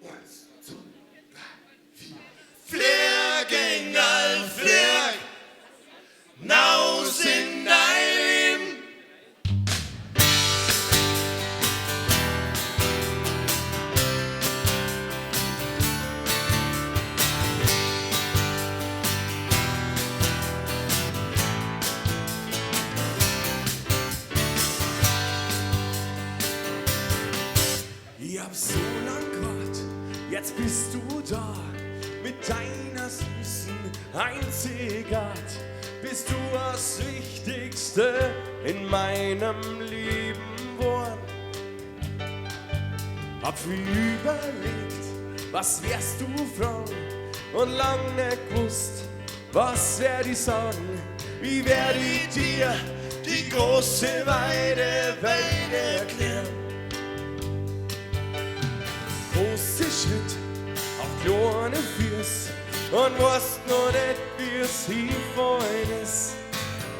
Eins, zwei, drei, vier. Flieg, Engel, flieg, naus in dein Leben. Ich hab so lang gewartet, jetzt bist du da. Mit deiner süßen Einzigart bist du das Wichtigste in meinem Leben geworden. Hab viel überlegt, was wärst du fragen und lang nicht gewusst, was werd ich sagen. Wie werd ich dir die große weite Welt erklären? Große Schritt auf kleine Füße und weißt noch nicht, wie's hinfallen ist.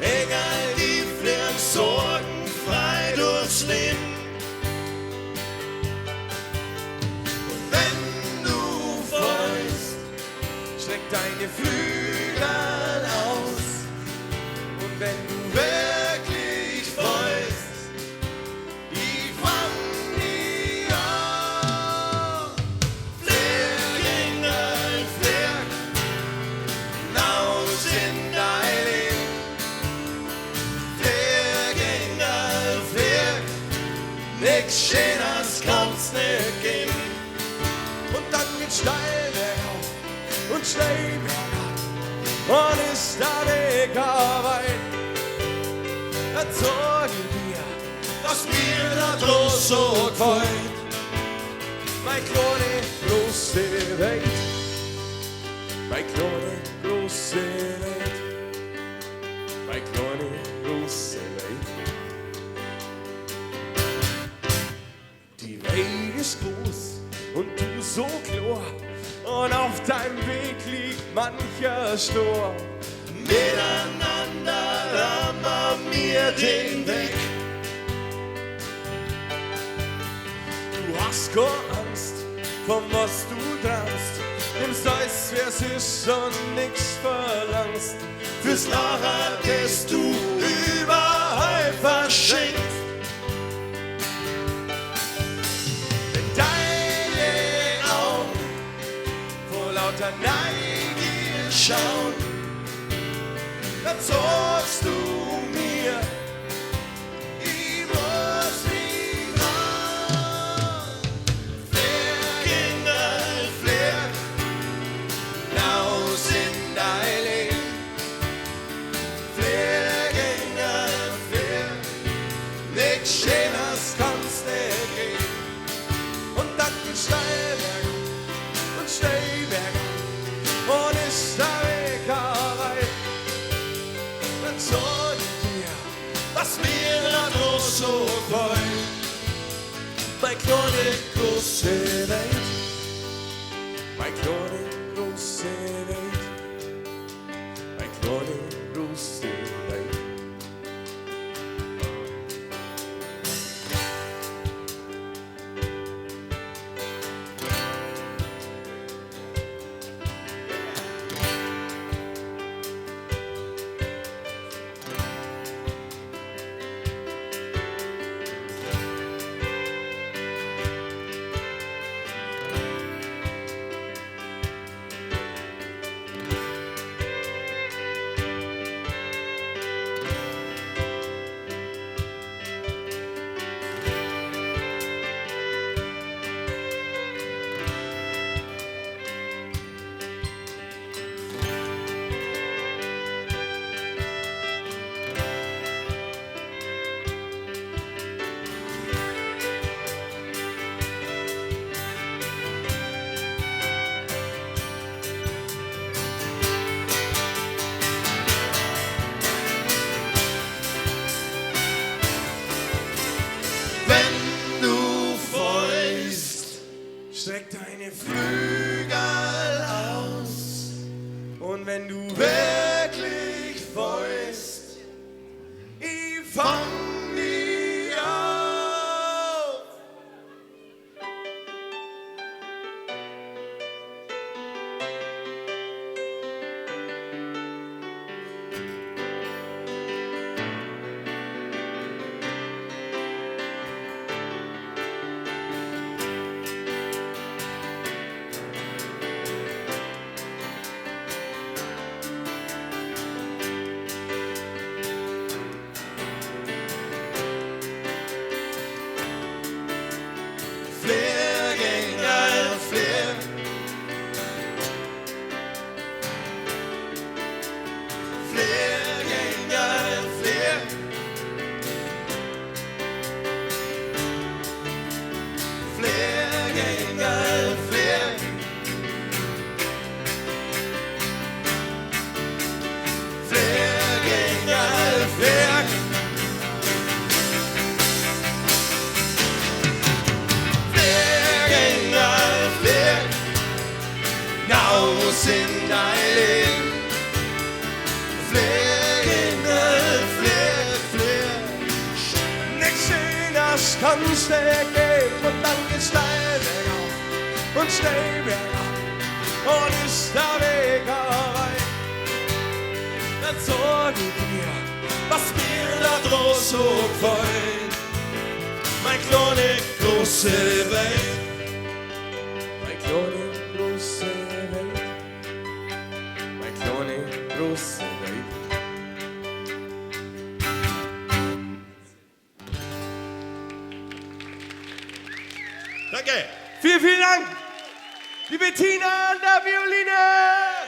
Egal, die fliegen sorgenfrei durchs Leben. Und wenn du fällst, Streck deine Flügel aus und wenn du wirklich fällst, ich fang dich auf. Flieg, Engel, flieg, hinaus in dein Leben. Flieg, Engel, flieg, nix Schöneres kann's nicht geben. Und dann geht's steil bergauf und schnell bergab und ist der Weg weit. Dann sag ich dir, Was mir da draus so gefällt. Mein kleine große Welt, mein kleine große Welt, mein kleine große Welt. Die Welt ist groß und du so klar und auf deinem Weg liegt mancher Sturm. Miteinander rammen wir den Weg. Du hast keine Angst, von was du träumst. Nimmst alles, wie's ist und nix verlangst. Fürs Lachen, das du überall verschenkst. Wenn deine Augen vor lauter Neugier schauen, dann sagst du mir, ich muss mich trauen. Flieg, Engel, flieg, hinaus in dein Leben. Flieg, Engel, flieg, nix Schöneres kann's nicht geben. Und dann geht's steil bergauf und schnell bergab und ist der Weg weit. Dann sag ich dir, Was mir da draus so gefällt. Mein kleine große Welt, mein kleine große Welt, mein kleine große Welt. Wenn du fällst, Streck deine Flügel aus. Und wenn du Wirklich fällst, ich fang dich auf. Dann steig ich und dann geht's steil bergauf und schnell bergab und ist der Weg weit. Dann sag ich dir, was mir da draus so gefällt. Mein kleine, große Welt. Mein kleine, große Welt. Mein kleine, große Welt. Danke. Vielen, vielen Dank, liebe Tina an der Violine.